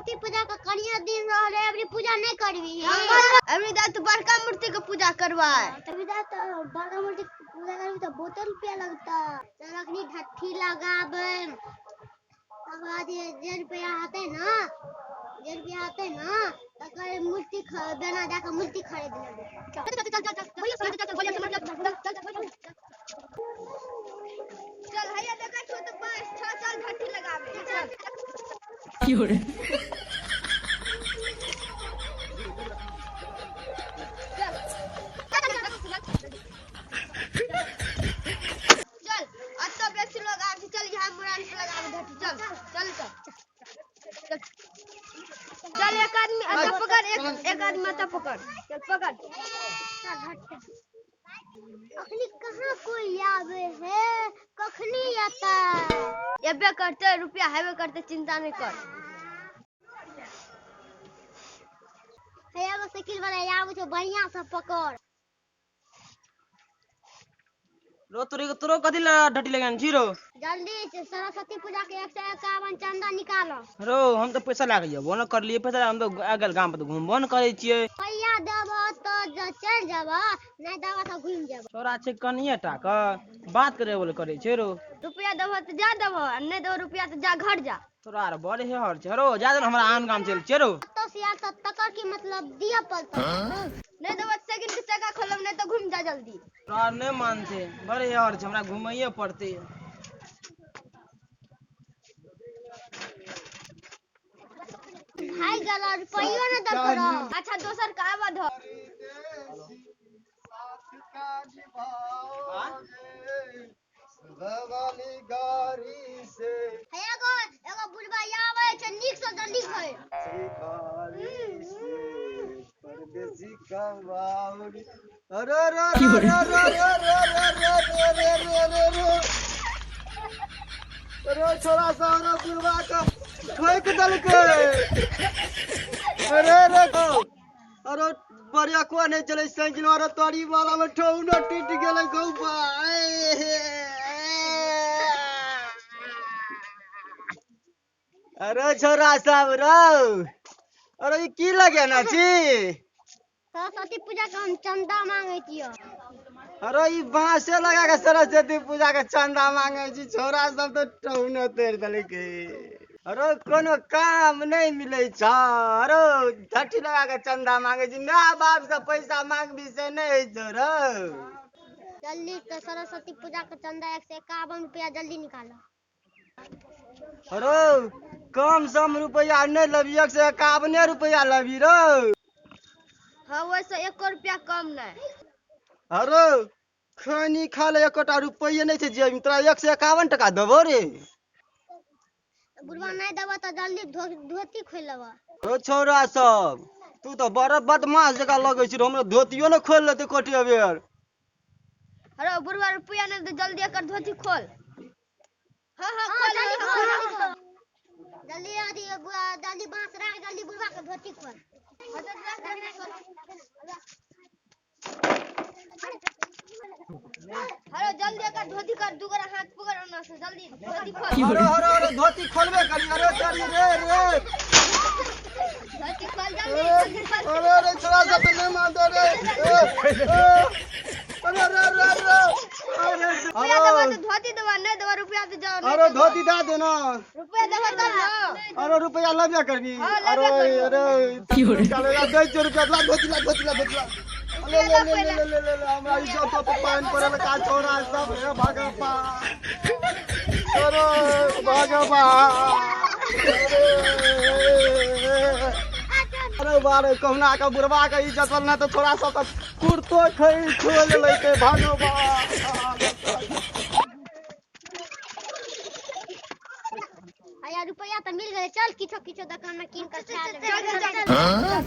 सरस्वती पूजा के कनिया दिन रहले, अबरी पूजा नहीं करबी। अबरी दा तो बड़का मूर्ति के पूजा करवा। अबरी दा तो बड़का मूर्ति के पूजा करबी तो बहुत रुपया लगता। चल अखनी ढट्ठी लगाबे, तकर बाद जे रुपया होतै ना, जे रुपया होतै ना तकर मूर्ति बेना जाके मूर्ति खरीद लेबै। चल चल चल चल चल चल चल, हैया देखै छौ तऽ बस छौ, चल ढट्ठी लगाबे चल। 有人， चल, अतऽ बेसी लोग आबै छै, चल यहाँ मुरान पे लगाबे ढट्ठी। चल चल चल चल चल। एक आदमी अतऽ पकड़, एक एक आदमी अतऽ पकड़, चल पकड़। चल हट। अखनी कहाँ कोई आवे है? कखनी आता? एबे करते, रुपया हेबे करते, चिंता नहीं कर। हे, एगो साइकिल वाला आबै छै, बढ़िया से पकड़। रो तोरी तोरो कथी ला ढटी लगान छी रो? जल्दी से सरस्वती पूजा के 151 चंदा निकालो। रो हम तो पैसा लागै वो न करलिए पैसा, हम तो अगल गाम पर तो घुमबो न करै छियै। पैया देबो तो चल जेबो, नहीं देबो तो घुमि जेबो। छोरा छै कनिए टा के बात करे बोले करै छै रो। रुपया देबो तऽ जा देबो, आ नहीं देबो रुपया तऽ जा घर जा। तोरा आर बड़ हेहर छै रो, जा दे हमरा आन गाम चल छै रो। तो से यार तो तकर की मतलब दिया पड़तो। नहीं देबो तऽ साइकिल के चक्का खोलब, नहीं तो घुमि जा जल्दी। तोरा आर नहि मानते, बड़ हेहर छै, हमरा घुमैये पड़तै। भाई गला रुपयो न दलको रहो। अच्छा, दोसर के आबऽ दहो। हे, एगो एगो बुढ़बा आबै छै, नीक से जल्दी खाय। अरे अरे अरे अरे अरे अरे अरे अरे अरे अरे अरे अरे अरे, छोरा सब अरे बुढ़वा के ठोक देलकै। अरे अरे अरे, बढ़िया को नहीं चले साइकिल, अरे तोरी वाला में ठौनो टूट गेलै गौबा। अरे छोरा सब रौ, अरे ई की लगेना छी? सरस्वती पूजा के हम चंदा मांगे छियो। अरे ई बांसे लगा के सरस्वती पूजा के चंदा मांगे छी? छोरा सब तो टौनो तोड़ि देलकै। अरे कोनो काम नहीं मिलै छ, अरे ढट्ठी लगा के चंदा मांगे छी। My बाप से पैसा मांगबी से नहीं होइ छौ रौ। जल्दी से सरस्वती पूजा के चंदा 151 रुपया जल्दी निकालो। अरे कम सम रुपया नहीं लबी, 151 रुपया लबी रौ। हाँ, वैसे एको रुपया कम नहीं। अरे खैनी खा ले, एकोटा रुपये नहीं छै जेबी, तोरा 151 टका देबो रे। बुढ़वा नहीं देबो तो जल्दी धोती खोलि लेबो। ओ छौड़ा सब, तू तो बड़ा बदमाश जकाँ लगै छी रे, हमरा धोतियो ने खोलि लेतै कोटिया बेर। अरे बुढ़वा, रुपया नहीं दे, जल्दी एकर धोती खोल। हाँ हाँ, हाँ, खोल। जल्दी हाँ, खोल, हाँ, जल्दी खोल। खोल। जल्दी अथी बुआ, जल्दी बांस राख, जल्दी बुढ़वा के धोती खोल। अरे जल्दी एकर धोती कर, दुगरा हाथ पकड़ ओना से, जल्दी धोती खोल। अरे अरे अरे, धोती खोलबे करी। अरे तोरी रे रे। धोती खोल जल्दी, जल्दी खोल। अरे अरे, छोड़ा सब तो नहीं मानते रे। ए, ए, अरे अरे अरे अरे अरे। रुपया देबो तो धोती देबो, नहीं देबो रुपया तो जाओ नहीं अरे देबो। धोती दे देना। रुपया देबो तब ना। अरे रुपया लबे करबी? हाँ, लबे अरे करबो। अरे चले ला, दै छौ रुपया, ला धोती ला, धोती ला, धोती ला, ले ले ले ले ले ले ले ले। हमरा इज्जत तो पान पड़ल का छोरा सब। हे भगवान, अरे भगवान, अरे बारे, कहुना के बुढ़वा के इज्जत ना तो छोरा सब तो कुर्तो खै खोल लेते। भगवान। आया रुपया तो मिल गए, चल किछो किछो दुकान में कीन कर खा लेबै। चल चल चल।